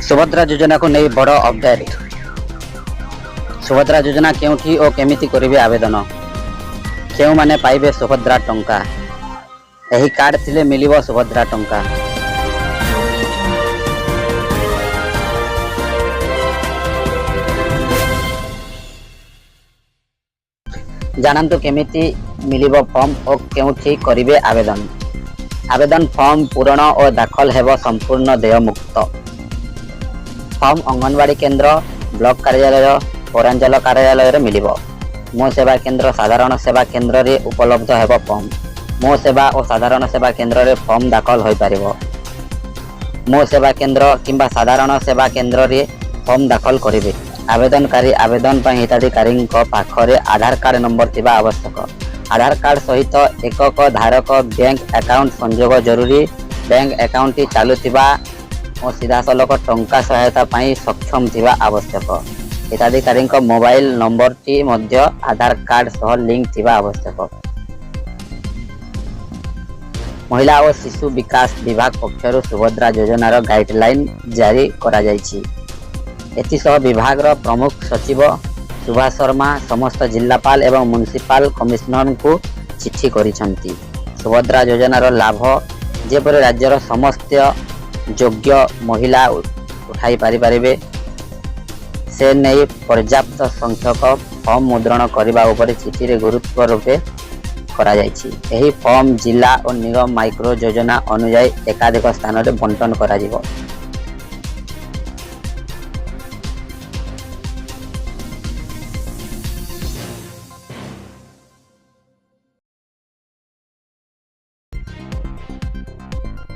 ସୁଭଦ୍ରା ଯୋଜନାକୁ ନେଇ ବଡ଼ ଅପଡେଟ୍। ସୁଭଦ୍ରା ଯୋଜନା କେଉଁଠି ଓ କେମିତି କରିବେ ଆବେଦନ? କେଉଁମାନେ ପାଇବେ ସୁଭଦ୍ରା ଟଙ୍କା? ଏହି କାର୍ଡ ଥିଲେ ମିଳିବ ସୁଭଦ୍ରା ଟଙ୍କା। ଜାଣନ୍ତୁ କେମିତି ମିଳିବ ଫର୍ମ ଓ କେଉଁଠି କରିବେ ଆବେଦନ। ଆବେଦନ ଫର୍ମ ପୂରଣ ଓ ଦାଖଲ ହେବ ସମ୍ପୂର୍ଣ୍ଣ ଦେୟମୁକ୍ତ। ଫର୍ମ ଅଙ୍ଗନବାଡ଼ି କେନ୍ଦ୍ର, ବ୍ଲକ କାର୍ଯ୍ୟାଳୟ, ପୌରାଞ୍ଚଳ କାର୍ଯ୍ୟାଳୟରେ ମିଳିବ। ମୋ ସେବା କେନ୍ଦ୍ର, ସାଧାରଣ ସେବା କେନ୍ଦ୍ରରେ ଉପଲବ୍ଧ ହେବ ଫର୍ମ। ମୋ ସେବା ଓ ସାଧାରଣ ସେବା କେନ୍ଦ୍ରରେ ଫର୍ମ ଦାଖଲ ହୋଇପାରିବ। ମୋ ସେବା କେନ୍ଦ୍ର କିମ୍ବା ସାଧାରଣ ସେବା କେନ୍ଦ୍ରରେ ଫର୍ମ ଦାଖଲ କରିବେ ଆବେଦନକାରୀ। ଆବେଦନ ପାଇଁ ହିତାଧିକାରୀଙ୍କ ପାଖରେ ଆଧାର କାର୍ଡ ନମ୍ବର ଥିବା ଆବଶ୍ୟକ। ଆଧାର କାର୍ଡ ସହିତ ଏକକ ଧାରକ ବ୍ୟାଙ୍କ ଆକାଉଣ୍ଟ ସଂଯୋଗ ଜରୁରୀ। ବ୍ୟାଙ୍କ ଆକାଉଣ୍ଟଟି ଚାଲୁଥିବା ଓ ସିଧାସଳଖ ଟଙ୍କା ସହାୟତା ପାଇଁ ସକ୍ଷମ ଥିବା ଆବଶ୍ୟକ। ହିତାଧିକାରୀଙ୍କ ମୋବାଇଲ ନମ୍ବରଟି ମଧ୍ୟ ଆଧାର କାର୍ଡ ସହ ଲିଙ୍କ ଥିବା ଆବଶ୍ୟକ। ମହିଳା ଓ ଶିଶୁ ବିକାଶ ବିଭାଗ ପକ୍ଷରୁ ସୁଭଦ୍ରା ଯୋଜନାର ଗାଇଡଲାଇନ ଜାରି କରାଯାଇଛି। ଏଥିସହ ବିଭାଗର ପ୍ରମୁଖ ସଚିବ ସୁଭାଷ ଶର୍ମା ସମସ୍ତ ଜିଲ୍ଲାପାଳ ଏବଂ ମ୍ୟୁନିସିପାଲ କମିଶନରଙ୍କୁ ଚିଠି କରିଛନ୍ତି। ସୁଭଦ୍ରା ଯୋଜନାର ଲାଭ ଯେପରି ରାଜ୍ୟର ସମସ୍ତ ଯୋଗ୍ୟ ମହିଳା ଉଠାଇ ପାରିପାରିବେ, ସେ ନେଇ ପର୍ଯ୍ୟାପ୍ତ ସଂଖ୍ୟକ ଫର୍ମ ମୁଦ୍ରଣ କରିବା ଉପରେ ଚିଠିରେ ଗୁରୁତ୍ୱାରୋପ କରାଯାଇଛି। ଏହି ଫର୍ମ ଜିଲ୍ଲା ଓ ନିଗମ ମାଇକ୍ରୋ ଯୋଜନା ଅନୁଯାୟୀ ଏକାଧିକ ସ୍ଥାନରେ ବଣ୍ଟନ କରାଯିବ।